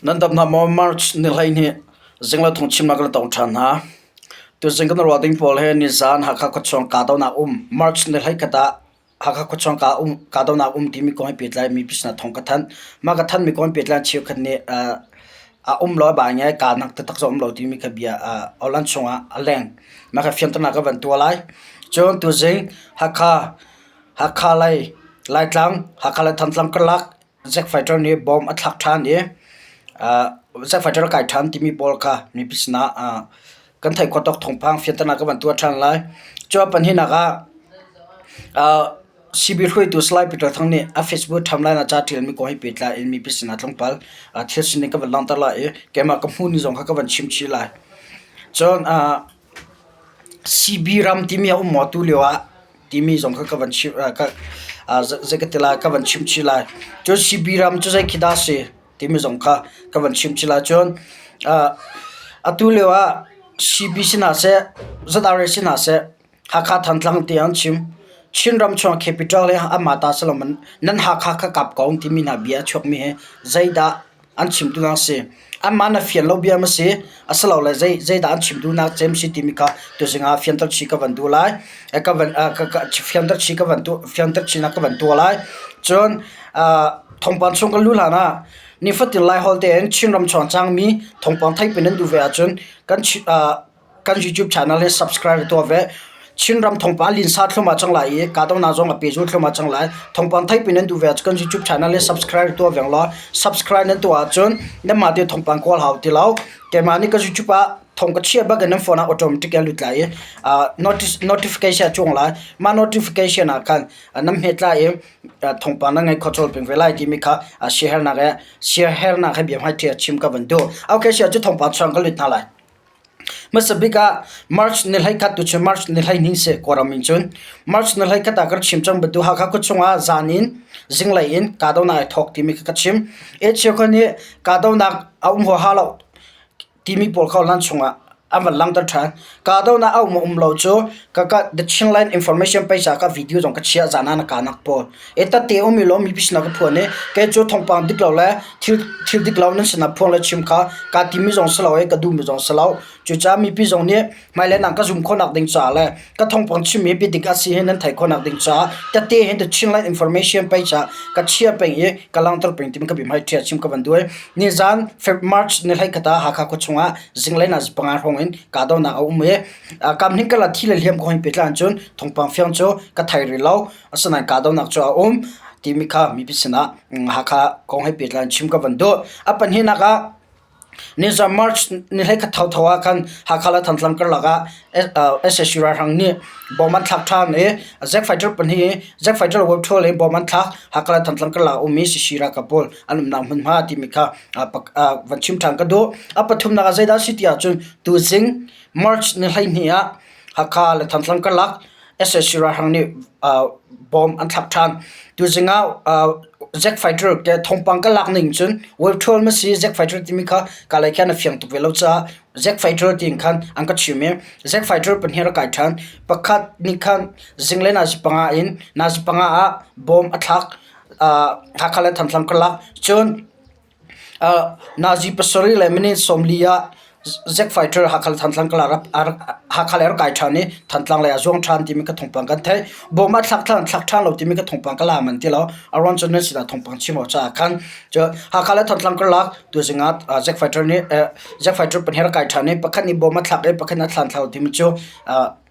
Nan dam hna maw? March ni 12 zingla thawngchimnak kan tong ṭhan hna. Tuzing kan ruah ding pawl hi nizaan Hakha khuachung kahdohnak um March ni 21 ah Hakha khuachung kahdohnak um timi kong he pehtlai mipi sinah thawng ka thanh. Mah ka thanhmi kong he pehtlai cheukhat nih a um lo ba ngai kahnak taktak cu a um lo timi kha bia awlan chungah a leng. Mah kha fianternak ka van tuah lai. Cun tuzing Hakha Hakha lei Laitlang Hakha le Thantlang karlak Zack Fighter nih bomb a thlak ṭhan i Zack Fighter a kai ṭhan timi pawl kha mipi sinah kan theih khawh tawk thawngpang fianternak ka van tuah ṭhan lai. Cu a pahnihnak ah CB hruaitu Salai Peter Thang nih a Facebook timeline ah ca ṭialmi kong he pehtlai in mipi sinah tlawmpal thil sining ka van langhter lai i keimah ka hmuhning zong kha ka van chim chih lai. Cun CB ram timi a um maw tulio ah timi zong kha ka van chim zei ka ti lai ka van chim chih lai. Cun CB ram cu zei khi dah a si timi zong kha ka van chim chih lai. Cun atu lio ah CB si hna seh, ZRA si hna seh, Hakha Thantlang tiah an chim. Chinram chung capital hi anmah ta si lo nan Hakha kha kap ko timi hna bia a chuakmi hi zeidah an chim duhnak a si. Anmah na fian lo bia ma si, asilole zei zeidah an chim duhnak cem si timi kha tuzing ah fianter chih ka van duh lai. Ka van fianter chih ka van fianter chihnak ka van tuah lai. Cun thawngpang chung kan luh hlan ah nifatin Laiholh tein Chinram chung a cangmi thawngpang theih pin nan duh ve ahcun kan Kan YouTube channel hi subscribe tuah ve. Chinram thawngpang linsa thluahmah cang lai i kahdohnak zong a pehzul thluahmah cang lai. Thawngpang theihpi nan duh ve ahcun kan YouTube channel hi subscribe tuah veng law subscribe nan tuah ahcun nanmah te thawngpang kawl hau ti lo. Keimah nih ka YouTube ah thawng ka chiah bak in nan phone ah automatic in lut lai i notification a cuang lai. Mah notification ah khan nan hmet lai i thawngpang nan ngeih khawh colh peng ve lai timi kha siahernak he siahernak he bia hmaiṭhi ah chim ka van duh. Okay, sia cu thawngpang chuang ka lut hna lai. Hmasa bik ah March ni 11 tu cu March ni 12 si Kawlram in cun. March ni 11 ah ka rak chim cang bantuk Hakha khuachung ah zan in zinglei in kahdohnak ai thawk timi kha ka chim. Asia nih kahdohnak a um huaha lo timi pawl kha hlan chungah an van langhter ṭhan. Kahdohnak a um um lo cu ka ka The Chinland Information page ah ka video zong ka chiah zan ah na kahnak pawl. E tate um i law mipi sinah ka phuan i kei cu thawngpang dik lo le thil thil dik lo nan sinah phuang le chim kha kaa timi zong si lo i ka duhmi zong si lo. Cucaah mipi zong nih hmailei ah ka zum khawhnak ding caah le ka thawngpang chimmi biadik a si hi nan theih khawhnak ding caah tate hin The Chinland Information page ah ka chia peng i ka langhter peng timi ka biahmai ṭhia chim ka van duh i nizan Feb March ni 11 ah Hakha khuachung ah zinglei nazi panga hrawng in kahdohnak a um i kamhning kala thi le hliam kong hin pehtlai in cun thawngpang fiang cu ka thei rih lo. Asinain kahdohnak cu a um timi kha mipi sinah Hakha kong he pehtlai in chim ka van duh. A pahnihnak ah nizan March ni 11 thotho ah khan Hakha le Thantlang karlak ah SSU ralhrang nih bomb an thlak ṭhan i Zack fighter pahnih Zack fighter web ṭhual in bomb an thlak. Hakha le Thantlang karlak a ummi CC ralkap pawl an umnak hmunhma timi kha van chim ṭhan ka duh. A pathumnak ah zeidah a si ti ahcun tuzing March ni 12 ah Hakha le Thantlang karlak sac ralhrang nih bomb an thlak ṭhan. Tuzing ah Zack fighter te thawngpang ka lak ning cun web ṭhual ma si Zack fighter timi kha ka lei khan a fiang tuk ve lo caah Zack fighter tiin khan an ka chim i Zack fighter pahnih rak kai ṭhan. Pakhat nih khan zinglei nazi panga in nazi panga ah bomb a thlak. Hakha le Thantlang karlak cun Nazi pasarih le minute 40 ah Zack fighter Hakha le Thantlang Hakha lei a rak kai ṭhan i Thantlang lei ah zuang ṭhan timi ka thawngpang kan theih. Bawm ah thlak ṭhan thlak ṭhan lo timi ka thawngpang ka la manh ti lo. A ruang cu nan sinah thawngpang chim awk caah khan Hakha le Thantlang karlak tuzing ah Zack fighter nih Zack fighter pahnih rak kai ṭhan i pakhat nih bawm a thlak i pakhat nih a thlan thla lo timi cu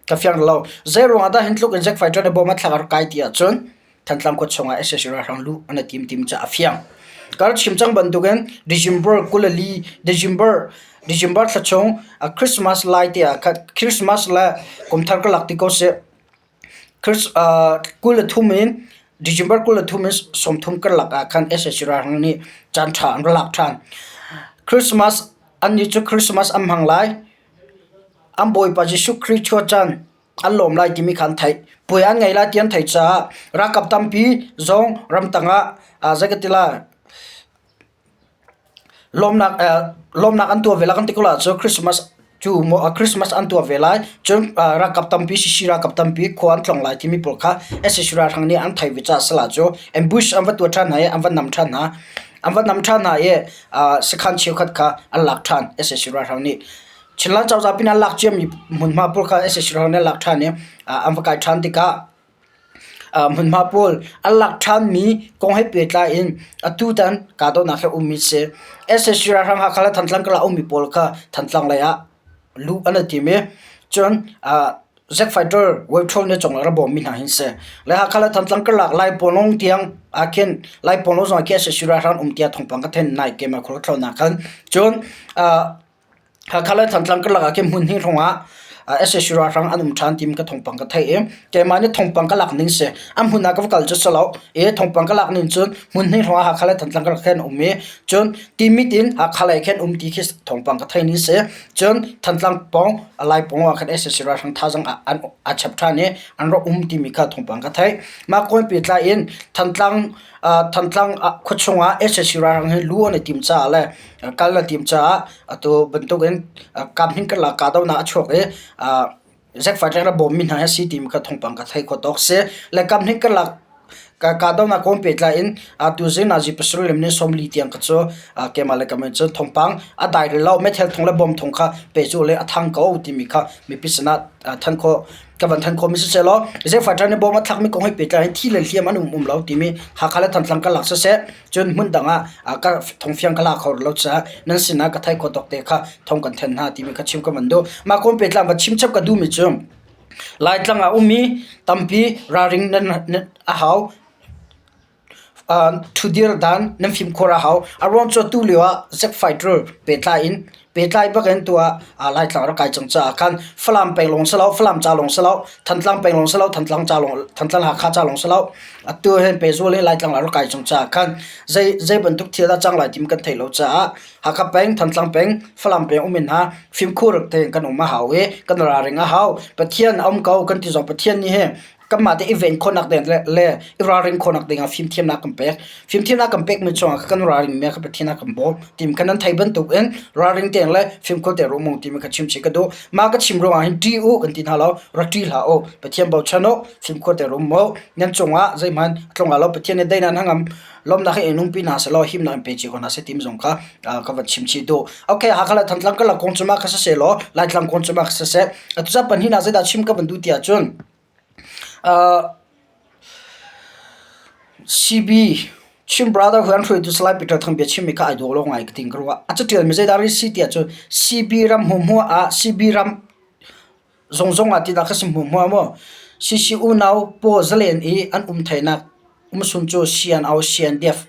ka fiang lo. Zei ruangah dah hin tluk in Zack fighter nih bawm a thlak a rak kai ti ahcun Thantlang khua chungah sac ralhrang luh an i tim timi cu a fiang. Ka rak chim cang bantukin December 24 December December thla chung Christmas lai te ah khan Christmas le kumthar ka lak ti ko seh. 23 in December 23 in 30 karlak ah khan sac ralhrang nih caan ṭha an ra lak ṭhan. Christmas annih cu Christmas an hmang lai. An Bawipa Jesuh Khrih chuah caan an lawm lai timi kha an theih. Puai an ngei lai ti an theih caah ralkap tampi zong ramtang ah zei ka ti lai lawmnak lawmnak an tuah ve lai kan ti ko lai cu Christmas cu Christmas an tuah ve lai. Cun ralkap tampi CC ralkap tampi khua an tlawng lai timi pawl kha sac ralhrang nih an theih ve caah sala cu ambush an va tuah ṭhan hna i an va nam ṭhan hna. An va nam ṭhan hna i sakhan cheukhat kha an lak ṭhan sac ralhrang nih. Chinland cozah pin an lak ciami hmunhma pawl kha sac ralhrang nih an lak ṭhan i an va kai ṭhan tikah hmunhma pawl an lak ṭhanmi kong he pehtlai in atutan kahdohnak he ummi si. Sac ralhrang Hakha le Thantlang karlak a ummi pawl kha Thantlang lei ah luh an i tim i cun Zack Fighter Wave nih conghlei a bawmmi hna hi an si. Le Hakha le Thantlang karlak Laipawnglung tiang ah khin Laipawnglung zong ah khin sac ralhrang um tiah thawngpang ka theih nai keimah khua ka thlaunak khan. Cun Hakha le Thantlang karlak ah khin hmun hnih hrawng ah sac ralhrang an um ṭhan timi ka thawngpang ka theih i keimah nih thawngpang ka lak ning si. A hmun ah ka va kal cu si lo i thawngpang ka lak ning cun hmun hnih hrawng ah Hakha le Thantlang karlak khin an um i cun Timit in Hakha lei khin um ti khi thawngpang ka theih ning si. Cun Thantlang pawng Laipawng ah khan sac ralhrang thazaang aa chap ṭhan i an rak um timi kha thawngpang ka theih. Mah kong pehtlai in Thantlang Thantlang khuachung ah sac ralhrang hi lu an i tim caah le kal an tim caah atu bantukin kaphnih karlak kahdohnak a chuak i Zaangfah a bawmmi hna hi a si timi kha thawngpang ka theih khawh tawk a si. Le kamhnih karlak kahdohnak kong pehtlai in tuzing nazi pasarih le minung 40 tiang kha cu keimah le keimah cun thawngpang a dai rih lo. Meithal thong le bom thong kha pehzulh le a thang ko timi kha mipi sinah thanh khawh ka van thanh khawhmi siseh law Zaangfah nih bom a thlakmi kong he pehtlai in thi le hliam an um um lo timi Hakha le Thantlang karlak siseh cun hmundang ah ka thongfiang ka la kho lo caah nan sinah ka thei kho tawk te kha thong kan then hna timi kha chim ka van duh. Mah kong pehtlai va chim chap ka duhmi cu Laitlang ah ummi tampi ralring nan a hau. Thudir dan nan fimkhur a hau. A ruang cu tu lio ah Zack Fighter pehtlai in Pehtlai bak in tuah Laitlang rak kai cang caah khan Falam peng lawng si lo, Falam ca lawng si lo, Thantlang peng lawng si lo, Thantlang ca lawng, Thantlang Hakha ca lawng si lo. Atu hin pehzul in Laitlang rak kai cang caah khan zei zei bantuk thil dah cang lai timi kan theih lo caah Hakha peng, Thantlang peng, Falam peng um in hna fimkhur tein kan um a hau i kan ralring a hau. Pathian a um ko kan ti zong Pathian nih hi kanmah te i ven khawhnak ding le, le i ralring khawhnak ding ah fimthiamnak kan pek. Fimthiamnak kan pekmi chungah kan ralring mi kha Pathian a kan bawm. Tim kha nan thei bantuk in ralring tein le fimkhur tein rum timi kha chim chih ka duh. Mah ka chim ruangah hin ṭih u kan ti hna lo, rak ṭih hlah u. Pathian bochan u, fimkhur tein rum u. Nan cungah zeihmanh a tlung lai lo. Pathian nih deinak hnangam lawmnak hi nungpi hna seh law himnak in pe cio ko hna seh timi zong kha ka van chim chih duh. Okay, Hakha le Thantlang karlak kong cu mah kha siseh law Laitlang kong cu mah kha siseh. Atu ca pahnihnak zeidah chim ka van duh ti ahcun CB Chin Brotherhood an hruaitu Salai Peter Thang biachimmi kha ai dawh lo ngai ka ti ka ruah. A caṭialmi zeidah a si tiah cun CB ram hmuhhmuah ah CB ram zongzong ah tidah ka si hmuhhmuah maw? CC unau paw zalen i an um thainak umsun cu CNO CNDF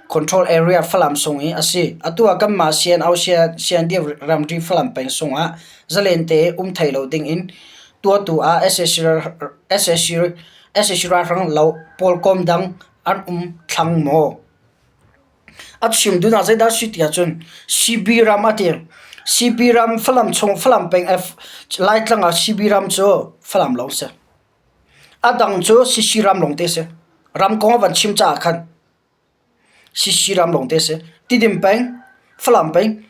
control area Falam sung i a si. Atu ah kanmah CNO CNDF ramri Falam peng sungah zalen te um thai lo dingin tuahtu ah sac ralhrang lo pawl kawm dang an um thlang maw? A chim duhnak zeidah a si ti ahcun CB ram a ti. CB ram Falam chung Falam peng Laitlang ah CB ram cu Falam lawng si. A dang cu CC ram lawng te si. Ram kong a van chim caah khan CC ram lawng te si. Tidim peng, Falam peng,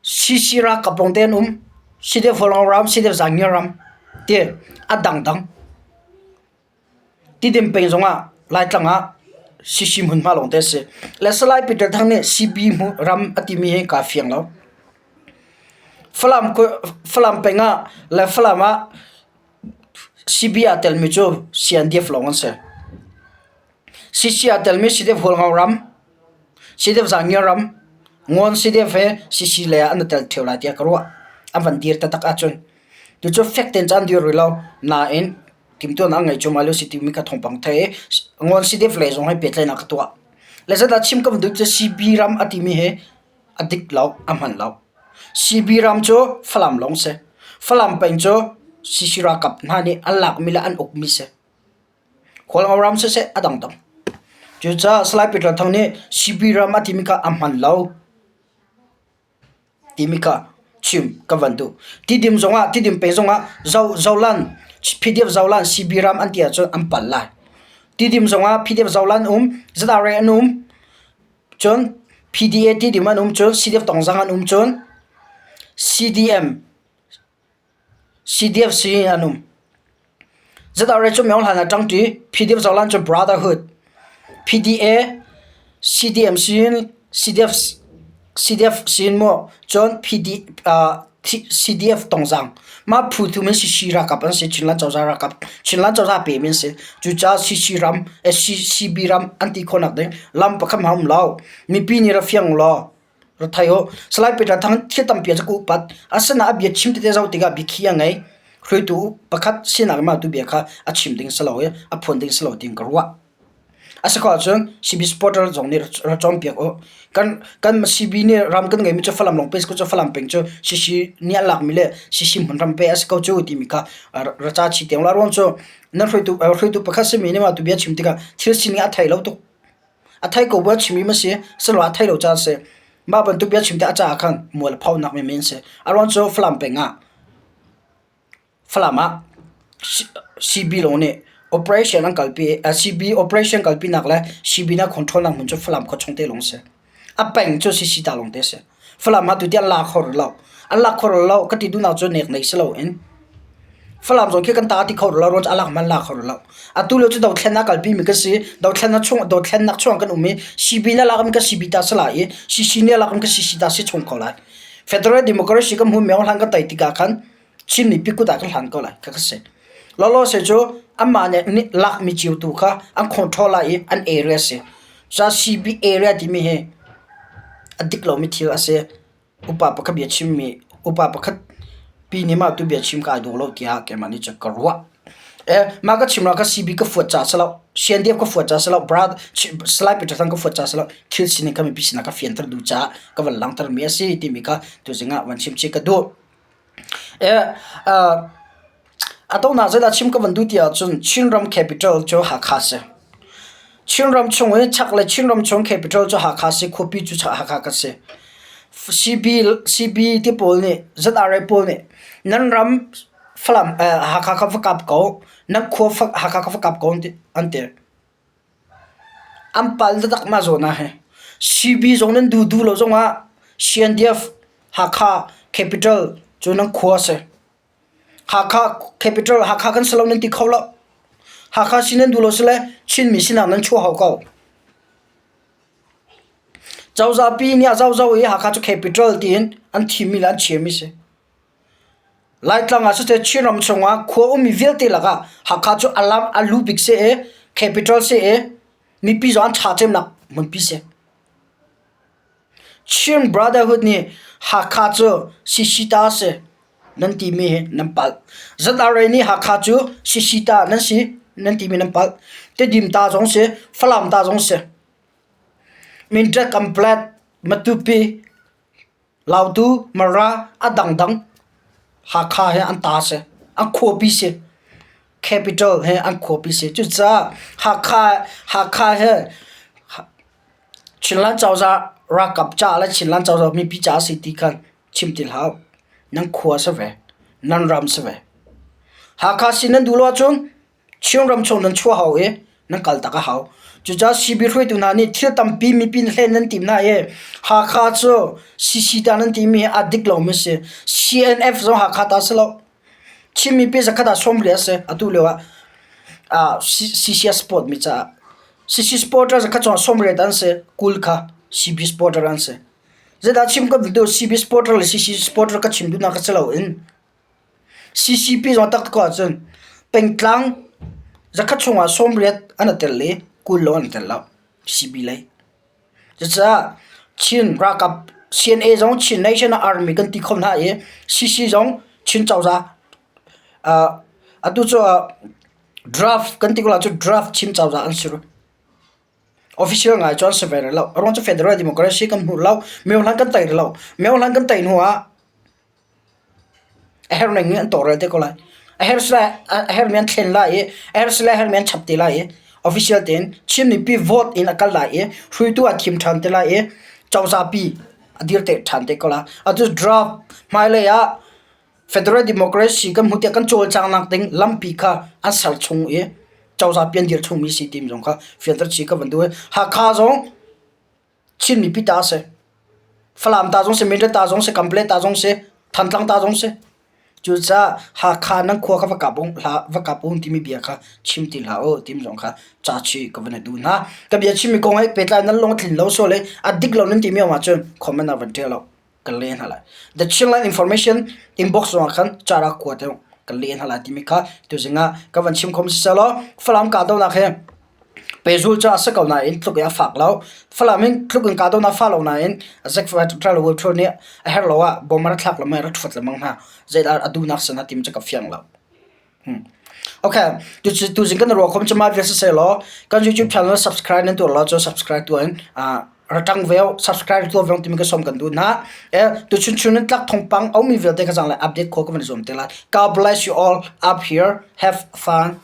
CC ralkap lawng te an um. CDF Hualngo ram, CDF Zaangyar ram ti a dangdang. Tidim peng zongah Laitlang ah CC hmunhma lawng te a si. Le Salai Peter Thang nih CB ram a timi hi kaa fiang lo. Falam, Falam peng ah le Falam ah CB aa telmi cu CNDF lawng an si. CC aa telmi CDF Hualngo ram, CDF Zaangyar ram, Ngawn CDF he CC lei ah an i tel ṭheo lai tiah ka ruah. An van dir taktak ahcun. Tucu fek tein caan dir rih lo. Nain timhtuahnak an ngei cuahmah lio si timi kha thawngpang thei i Ngawn CDF lei zong he pehtlaihnak ka tuah. Le zeidah chim ka van duh cu CB ram a timi hi a dik lo, a hman lo. CB ram cu Falam lawng si. Falam peng cu CC ralkap hna nih an lakmi le an ukmi si. Khualngo ram siseh a dangdang. Cucaah Salai Peter Thang nih CB ram a timi kha a hman lo timi kha chim ka van duh. Tidim zongah, Tidim peng zongah Zolan, PDF Zolan CB ram an ti ahcun an palh lai. Tidim zongah PDF Zolan um, ZRA an um, cun PDA Tidim an um cun CDF Tongzang an um cun CDM CDF si an um. ZRA cu Myo Hlan ah ṭangṭi, PDF Zolan cu Brotherhood, PDA. CDM sin CDF CDF sin maw cun PD CDF Tongzang mah phu thum in CC ralkap an si Chinland cozah ralkap Chinland cozah pe mi an si. Cucaah CC ram CB ram an ti khawhnak ding lam pakhat hmanh a um lo. Mipi nih ra fiang law ra thei u. Salai Peter Thang thil tampi a cu upat. Asinain a bia chim tete zoh tikah biakhi a ngei. Hruaitu pakhat sinak in mah tu bia kha a chim ding si lo i a phuan ding si lo tiin ka ruah. A si ko ahcun CB supporter zong nih rak cawnpiak u. Kan kan CB nih ram kan ngeimi cu Falam lawng pe si ko cu Falam peng cu CC nih an lakmi le CC hmunram pe a si ko cu timi kha ra ca chih tiang la ruang cu nan hruaitu hruaitu pakhat simi nih mah tu bia chim tikah thil sining a thei lo tuk. A thei ko bu a chimmi ma si, silo a thei lo ca a si. Mah bantuk bia chim tik a caah khan mual a phonak menmen a si. A ruang cu Falam peng ah Falam ah CB lawng nih operation an kalpi CB operation kalpinak le CB na control nak hmun cu Falam khua chung te lawng a si. A peng cu CC ta lawng te a si. Falam ah tutiang la kho rih lo. An lak kho rih lo ka ti duhnak cu nek nei si loin Falam zong khi kan ta ti kho rih lo ruang cu a lak hmanh la kho rih lo. Atu lio cu dothlennak kalpi mi kan si. Dothlennak chung dothlennak chung kan um i CB na lak mi kan CB ta si lai i CC nih a lak mi kan CC ta si chung ko lai. Federal Democracy kan hmu mi hlan kan tai tikah khan Chin mipi kut ah ka hlan ko lai ka ka si. Lawlaw se cu anmah nih lakmi cio tu kha an control lai i an area si. Ca CB area timi hi a dik lomi thil a si. Upa pakhat bia chimmi upa pakhat pi nih mah tu bia chim ka ai dawh lo tiah keimah nih cun ka ruah. Eh, mah ka chim ka CB ka fuat ca si lo, CNDF ka fuat ca si lo, Brad Salai Peter Thang ka fuat ca si lo, thil sining kha mipi sinah ka fianter duh caah ka van langhter mi a si timi kha tuzing ah van chim chih ka duh. A donghnak zeidah chim ka van duh ti ahcun Chinram capital cu Hakha a si. Chinram chung i chaklei Chinram chung capital cu Hakha a si. Khuapi cu Hakha kan si. CB, CB ti pawl nih ZRA pawl nih nan ram Falam Hakha kha va kap ko, nan khua Hakha kha va kap ko an ti. An pal taktak mah zawn ah hin. CB zong nan duh duh lo zongah CNDF Hakha capital cu nan khua a si. Hakha capital Hakha kan si lo nan ti kho lo. Hakha si nan duh lo sile Chinmi sinak nan chuah hau ko. Cozah pi nih a zohzoh i Hakha cu capital tiin an thimmi le an chiami si. Laitlang ah siseh Chinram chungah khua ummi vialte lakah Hakha cu a lam a lu bik si i capital si i mipi zong an ṭha cemnak hmunpi si. Chin Brotherhood nih Hakha cu CC ta a si nan timi hi nan palh. ZRA nih Hakha cu CC ta nan si nan timi nan palh. Tedim ta zong si, Falam ta zong si. Mindat Kamplet, Matupi, Lautu, Mara, a dangdang Hakha hi an ta si. An khuapi si. Capital hi an khuapi si. Cucaah Hakha, Hakha hi Chinland cozah ralkap caah le Chinland cozah mipi caah a si ti kha chim ti hlah u. Nan khua si ve. Nan ram si ve. Hakha si nan duh lo ahcun Chinram chung nan chuah hau i nan kal tak a hau. Cucaah CB hruaitu hna nih thil tampi mipi hlen nan tim hna i Hakha cu CC ta nan timi hi a dik lomi a si. CNF zong Hakha ta a si lo. Chin mipi zakhat ah sawmriat a si atu lio ah CC a support mi caah. CC supporter zakhat chungah sawmriat an si, 20 kha CB supporter an si. Zeidah chim ka duh CB supporter le CC supporter ka chim duhnak a si loin CCP zong taktak ko ahcun pengtlang zakhat chungah sawmriat an i tel i 20 lawng an i tel lo CB lei. Cucaah Chin ralkap CNA zong Chin National Army kan ti kho hna i CC zong Chin cozah atu cu draft kan ti ko lai cu draft Chin cozah an si rih. Official ngai cu an si ve rih lo. A ruang cu Federal Democracy kan hmu lo. Myohlan kan tei rih lo. Myohlan kan tei hnu ah A herh ning in an tawlrel te ko lai. A herh sile a herhmi an thlen lai i a herh sile a herhmi an chap te lai i official tein Chin mipi vote in a kal lai i hruaitu aa thim ṭhan te lai i cozah pi a dir te ṭhan te ko lai. Atu draft hmailei ah Federal Democracy kan hmuh tiah kan cawlcanghnak ding lampi kha an ser chung i cozah pi an dir chungmi si timi zong kha fianter chih ka van duh i Hakha zong Chin mipi ta a si. Falam ta zong si, Mindat ta zong si, Kanpalet ta zong si, Thantlang ta zong si. Cucaah Hakha nan khua kha va kap u hlah, va kap u timi bia kha chim ti hlah u timi zong kha ca chih ka van i duh hna. Ka bia chimmi kong he pehtlai nan lung a tlin lo sual i a dik lo nan timi a um ahcun comment ah van ṭial u. Ka leh hna lai. The Chinland Information inbox zongah khan ca rak kuat u. Ka leh hna lai timi kha tuzing ah ka van chim khom siseh Falam kahdohnak he pehzul cu a si ko nain tluk i a fak lo. Falam in tluk in kahdohnak fa lo nain Zack Ṭhalo nih a herh lo ah bom a rak thlak lengmang i a rak ṭhuat lengmang hna. Zeidah a duhnak si hna timi cu ka fiang lo. Okay, tuzing kan ruah khom cu mah vial siseh law kan YouTube channel subscribe nan tuah lo cu subscribe tuah in ra ṭang ve subscribe tuah ve timi ka sawm kan duh hna. Tuchun chun in tlak thawngpang a ummi vialte ka zang le update khawh ka van i zuam te lai. God bless you all up here. Have fun.